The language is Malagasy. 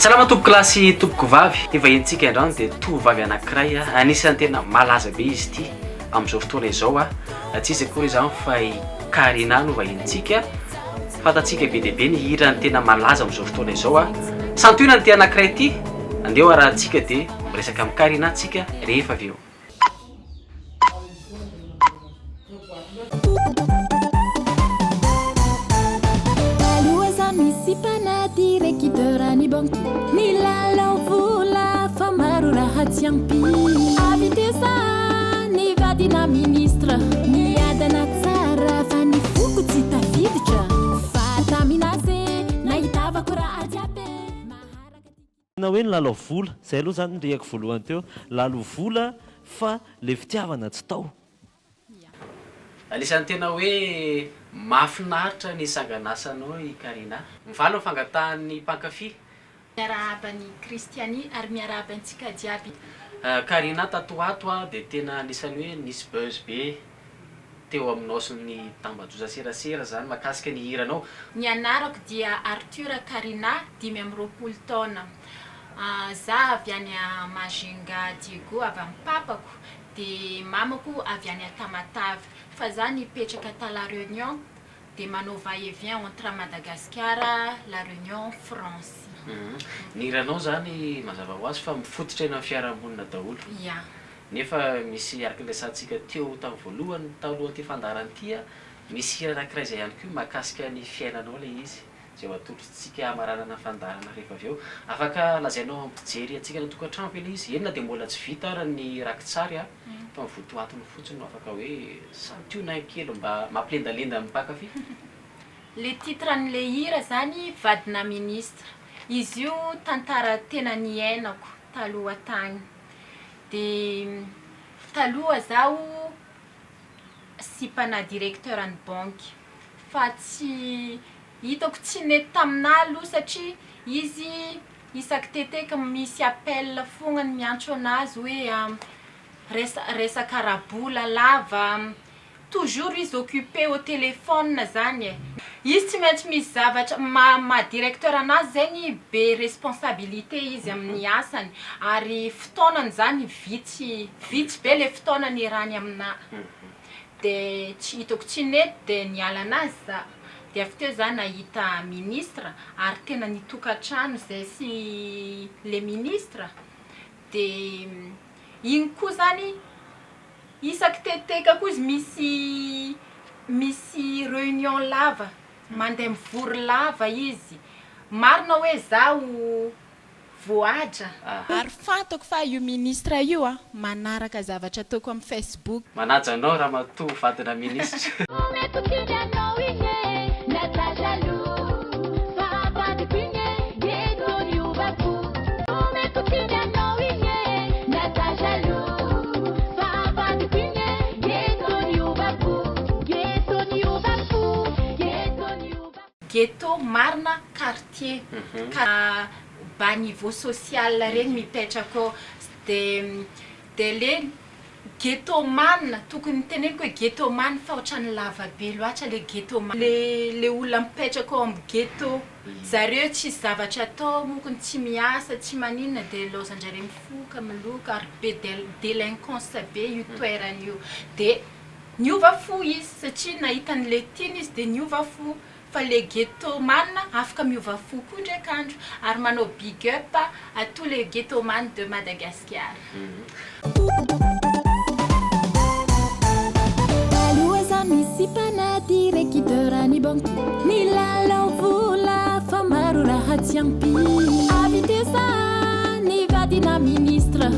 Salama tompokolahy sy tompokovavy, ty vahinintsika androany dia tovovavy anankiray anisan'ny tena malaza be izy ity amin'izao fotoana izao a, tsy iza akory izany fa i Karina no vahinintsika, fantatsika be dia be ny hirany tena malaza amin'izao fotoana izao a, santionany ity anankiray ity, andeha ho arahantsika dia miresaka amin'i Karina tsika rehefa avy eo. Taloha za misipa na directeur ny banky Milalao vola fa maro raha tsy ampy Avy teo za nivadina ministre Niadana tsara fa ny foko tsy tafiditra Fa tamin'azy nahitavako raha jiaby Maharaka ty Tena hoe nilalao vola, zay aloha zany ny rehako voalohany teo, lalao vola fa le fitiavana tsy tao. Anisan'ny tena hoe mahafinaritra ny sanganasanao i Karina. Mivaly ny fangatahan'ny mpankafy. Miarahaba an'i Christiani ary miarahaba antsika jiaby. Karina tato ho ato dia tena anisan'ny hoe nisy buzz be teo aminao sy ny tambajotra-serasera zany mahakasika ny hiranao. Ny anarako dia Arthur Karina, 25 taona. Za avy any Majunga Diego avy amin'ny papako, dia mamako avy any Tamatave. Fa za nipetraka ta La Réunion dia manao va et vient entre Madagasikara, La Réunion, France. Ny hiranao zany mazava ho azy fa mifototra eny amin'ny fiarahamonina daholo. Ya. Nefa misy araka ny resahantsika teo tamin'ny voalohany talohan'ity fandaharana ity, misy hira anankiray izay ihany koa mahakasika ny fiainanao ilay izy, izay ho atolotritsika hamaranana ny fandaharana rehefa avy eo. Afaka lazainao amin'ny mpijery antsika any an-tokantrano ve ilay izy? Eny na dia mbola tsy vita ary ny rakitsary fa ny votoatiny fotsiny no afaka hoe santionany kely mba mampilendalenda ny mpankafy. Le titre an'le hira zany vadina ministre. Izy io tantara tena niainako taloha tagny. De taloha zaho sipana directeur ny banky fa tsy hitako tsy nety taminah aloha satria izy isaky teteka misy appel fogna ny miantso anazy hoe resa- resaka ara-bola lava. Toujours izy occupé au téléphone zany e! Izy tsy maintsy misy zavatra maha maha directeur anazy zegny be responsabilité izy amin'ny asany ary fotoanany zany vitsy vitsy be le fotoana niarahany aminah de tsy hitako tsy nety de niala anazy za de avy teo za nahita ministre ary tena nitokantrano zay sy le ministre de igny koa zany Isaky teteka koa izy misy misy reunion lava, mandeha mivory lava izy, marina hoe zaho voahaja. Ary fantako fa io ministre io a manaraka zavatra ataoko amin'ny Facebook. Manaja anao ramatoa vadina minisitra. Omeko tsiny anao iny e, na za jaloux fa avadiko iny e, ghetto niovako. Omeko tsiny anao iny e, na za jaloux fa avadiko iny e, ghetto niovako. Ghetto niovako, ghetto niovako. Ghetto marina quartier ka bas niveau social regny mipetraka ao de de le Ghetto man, tokony teneniko hoe ghetto man fa otrany lava be loatra le ghetto man, le le olona mipetraka ao am ghetto, zareo tsisy zavatra atao mokony tsy miasa tsy maninona de laozandrare mifoka miloka ary be del- delinquance be io toerana io, de niova fo izy satria nahita anle tiany izy de niova fo. Fa le ghetto man afaka miova fo koa ndraiky andro ary manao big up à tous les ghetto man de Madagasikara. Taloha za misipa na directeur ny banky Milalao vola fa maro raha tsy ampy Avy teo za nivadina ministre.